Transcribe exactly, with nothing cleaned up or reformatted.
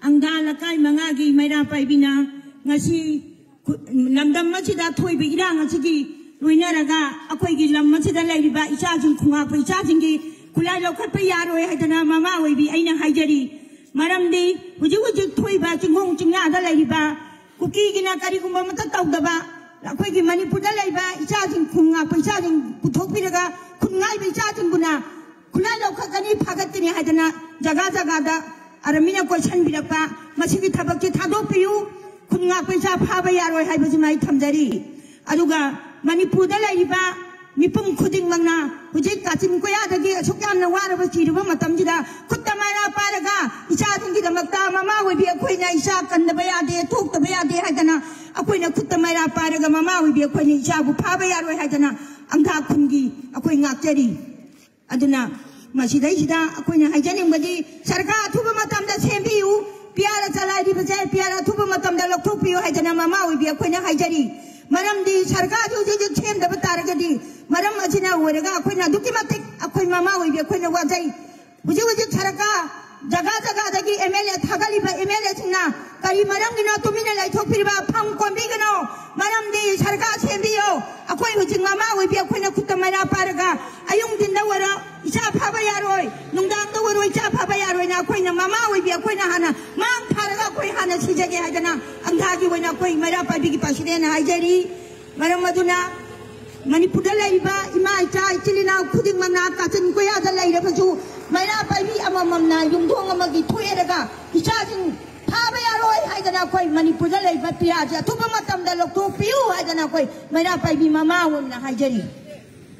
ꯑꯪꯒꯥ ꯂꯩꯀꯥꯏ ꯃꯉꯥꯒꯤ ꯃꯩꯔꯥ ꯄꯥꯏꯕꯤꯅ ꯉꯁꯤ ꯈꯨ- ꯂꯝꯗꯝ ꯑꯁꯤꯗ ꯊꯣꯛꯏꯕ ꯏꯔꯥꯡ ꯑꯁꯤꯒꯤ ꯂꯣꯏꯅꯔꯒ ꯑꯩꯈꯣꯏꯒꯤ ꯂꯝ ꯑꯁꯤꯗ ꯂꯩꯔꯤꯕ ꯏꯆꯥꯁꯤꯡ, ꯈꯨꯡꯉꯥꯛꯄ ꯏꯆꯥꯁꯤꯡꯒꯤ ꯈꯨꯠꯂꯥꯏ ꯂꯧꯈꯠꯄ ꯌꯥꯔꯣꯏ ꯍꯥꯏꯗꯅ ꯃꯃꯥ ꯑꯣꯏꯕꯤ ꯑꯩꯅ ꯍꯥꯏꯖꯔꯤ꯫ ꯃꯔꯝꯗꯤ ꯍꯧꯖꯤꯛ ꯍꯧꯖꯤꯛ ꯊꯣꯛꯏꯕ ꯆꯤꯡꯈꯣꯡ ꯆꯤꯡꯌꯥꯗ ꯂꯩꯔꯤꯕ ꯀꯨꯀꯤꯒꯤꯅ ꯀꯔꯤꯒꯨꯝꯕ ꯑꯃꯠꯇ ꯇꯧꯗꯕ, ꯑꯩꯈꯣꯏꯒꯤ ꯃꯅꯤꯄꯨꯔꯗ ꯂꯩꯕ ꯏꯆꯥꯁꯤꯡ, ꯈꯨꯟ ꯉꯥꯛꯄ ꯏꯆꯥꯁꯤꯡ ꯄꯨꯊꯣꯛꯄꯤꯔꯒ ꯈꯨꯟ ꯉꯥꯏꯕ ꯏꯆꯥꯁꯤꯡꯕꯨꯅ ꯈꯨꯠꯂꯥꯏ ꯂꯧꯈꯠꯀꯅꯤ, ꯐꯥꯒꯠꯀꯅꯤ ꯍꯥꯏꯗꯅ ꯖꯒꯥ ꯖꯒꯥꯗ ꯑꯥꯔꯃꯤꯅ ꯀꯣꯏꯁꯟꯕꯤꯔꯛꯄ, ꯃꯁꯤꯒꯤ ꯊꯕꯛꯁꯤ ꯊꯥꯗꯣꯛꯄꯤꯌꯨ, ꯈꯨꯟ ꯉꯥꯛꯄ ꯏꯆꯥ ꯐꯥꯕ ꯌꯥꯔꯣꯏ ꯍꯥꯏꯕꯁꯤꯃ ꯑꯩ ꯊꯝꯖꯔꯤ꯫ ꯑꯗꯨꯒ ꯃꯅꯤꯄꯨꯔꯗ ꯂꯩꯔꯤꯕ ꯃꯤꯄꯨꯝ ꯈꯨꯗꯤꯡꯃꯛꯅ ꯍꯧꯖꯤꯛ ꯀꯥꯆꯤꯟ ꯀꯣꯌꯥꯗꯒꯤ ꯑꯁꯨꯛ ꯌꯥꯝꯅ ꯋꯥꯔꯕ ꯆꯤꯔꯕ ꯃꯇꯝꯁꯤꯗ ꯈꯨꯠꯇ ꯃꯩꯔꯥ ꯄꯥꯏꯔꯒ ꯏꯆꯥꯁꯤꯡꯒꯤꯗꯃꯛꯇ ꯃꯃꯥ ꯑꯣꯏꯕꯤ ꯑꯩꯈꯣꯏꯅ ꯏꯆꯥ ꯀꯟꯗꯕ ꯌꯥꯗꯦ, ꯊꯣꯛꯇꯕ ꯌꯥꯗꯦ ꯍꯥꯏꯗꯅ ꯑꯩꯈꯣꯏꯅ ꯈꯨꯠꯇ ꯃꯩꯔꯥ ꯄꯥꯏꯔꯒ ꯃꯃꯥ ꯑꯣꯏꯕꯤ ꯑꯩꯈꯣꯏꯅ ꯏꯆꯥꯕꯨ ꯐꯥꯕ ꯌꯥꯔꯣꯏ ꯍꯥꯏꯗꯅ ꯑꯪꯊꯥ ꯈꯨꯟꯒꯤ ꯑꯩꯈꯣꯏ ꯉꯥꯛꯆꯔꯤ꯫ ꯑꯗꯨꯅ ꯃꯁꯤꯗꯩꯁꯤꯗ ꯑꯩꯈꯣꯏꯅ ꯍꯥꯏꯖꯅꯤꯡꯕꯗꯤ ꯁꯔꯀꯥꯔ ꯑꯊꯨꯕ ꯃꯇꯝꯗ ꯁꯦꯝꯕꯤꯌꯨ, ꯄꯤꯌꯥꯔ ꯆꯂꯥꯏꯔꯤꯕꯁꯦ ꯄꯤꯌꯥꯔ ꯑꯊꯨꯕ ꯃꯇꯝꯗ ꯂꯧꯊꯣꯛꯄꯤꯌꯨ ꯍꯥꯏꯗꯅ ꯃꯃꯥ ꯑꯣꯏꯕꯤ ꯑꯩꯈꯣꯏꯅ ꯍꯥꯏꯖꯔꯤ꯫ ꯃꯔꯝꯗꯤ ꯁꯔꯀꯥꯔꯁꯤ ꯍꯧꯖꯤꯛ ꯍꯧꯖꯤꯛ ꯁꯦꯝꯗꯕ ꯇꯥꯔꯒꯗꯤ ꯃꯔꯝ ꯑꯁꯤꯅ ꯑꯣꯏꯔꯒ ꯑꯩꯈꯣꯏꯅ ꯑꯗꯨꯛꯀꯤ ꯃꯇꯤꯛ ꯑꯩꯈꯣꯏ ꯃꯃꯥ ꯑꯣꯏꯕꯤ ꯑꯩꯈꯣꯏꯅ ꯋꯥꯖꯩ꯫ ꯍꯧꯖꯤꯛ ꯍꯧꯖꯤꯛ ꯁꯔꯀꯥꯔ ꯖꯒꯥ ꯖꯒꯥꯗꯒꯤ ꯑꯦꯝ ꯑꯦꯜ ꯑꯦ ꯊꯥꯒꯠꯂꯤꯕ ꯑꯦꯝ ꯑꯦꯜ ꯑꯦꯁꯤꯡꯅ ꯀꯔꯤ ꯃꯔꯝꯒꯤꯅꯣ ꯇꯨꯃꯤꯟꯅ ꯂꯩꯊꯣꯛꯄꯤꯔꯤꯕ? ꯐꯝ ꯀꯣꯝꯕꯤꯒꯅꯣ꯫ ꯃꯔꯝꯗꯤ ꯁꯔꯀꯥꯔ ꯁꯦꯝꯕꯤꯌꯣ꯫ ꯑꯩꯈꯣꯏ ꯍꯧꯖꯤꯛ ꯃꯃꯥ ꯑꯣꯏꯕꯤ ꯑꯩꯈꯣꯏꯅ ꯈꯨꯠꯇ ꯃꯩꯔꯥ ꯄꯥꯏꯔꯒ ꯑꯌꯨꯛ ꯅꯨꯡꯊꯤꯟꯗ ꯑꯣꯏꯔꯣ ꯏꯆꯥ ꯐꯥꯕ ꯌꯥꯔꯣꯏ, ꯅꯨꯡꯗꯥꯡꯗ ꯑꯣꯏꯔꯣ ꯏꯆꯥ ꯐꯥꯕ ꯌꯥꯔꯣꯏꯅ ꯑꯩꯈꯣꯏꯅ ꯃꯃꯥ ꯑꯣꯏꯕꯤ ꯑꯩꯈꯣꯏꯅ ꯍꯥꯟꯅ ꯃꯥꯡ ꯊꯥꯔꯒ ꯑꯩꯈꯣꯏ ꯍꯥꯟꯅ ꯁꯤꯖꯒꯦ ꯍꯥꯏꯗꯅ ꯑꯪꯊꯥꯒꯤ ꯑꯣꯏꯅ ꯑꯩꯈꯣꯏ ꯃꯩꯔꯥ ꯄꯥꯏꯕꯤꯒꯤ ꯄ꯭ꯔꯁꯤꯗꯦꯟꯅ ꯍꯥꯏꯖꯔꯤ꯫ ꯃꯔꯝ ꯑꯗꯨꯅ ꯃꯅꯤꯄꯨꯔꯗ ꯂꯩꯔꯤꯕ ꯏꯃꯥ ꯏꯆꯥ ꯏꯆꯤꯜ ꯏꯅꯥꯎ ꯈꯨꯗꯤꯡꯃꯛꯅ ꯀꯥꯆꯤꯟ ꯀꯣꯌꯥꯗ ꯂꯩꯔꯕꯁꯨ ꯃꯩꯔꯥ ꯄꯥꯏꯕꯤ ꯑꯃꯃꯝꯅ ꯌꯨꯝꯊꯣꯡ ꯑꯃꯒꯤ ꯊꯣꯛꯑꯦꯔꯒ ꯏꯆꯥꯁꯤꯡ ꯐꯥꯕ ꯌꯥꯔꯣꯏ ꯍꯥꯏꯗꯅ ꯑꯩꯈꯣꯏ ꯃꯅꯤꯄꯨꯔꯗ ꯂꯩꯕ ꯄꯤꯌꯥꯁꯦ ꯑꯊꯨꯕ ꯃꯇꯝꯗ ꯂꯧꯊꯣꯛꯄꯤꯌꯨ ꯍꯥꯏꯗꯅ ꯑꯩꯈꯣꯏ ꯃꯩꯔꯥ ꯄꯥꯏꯕꯤ ꯃꯃꯥ ꯑꯣꯏꯅ ꯍꯥꯏꯖꯔꯤ꯫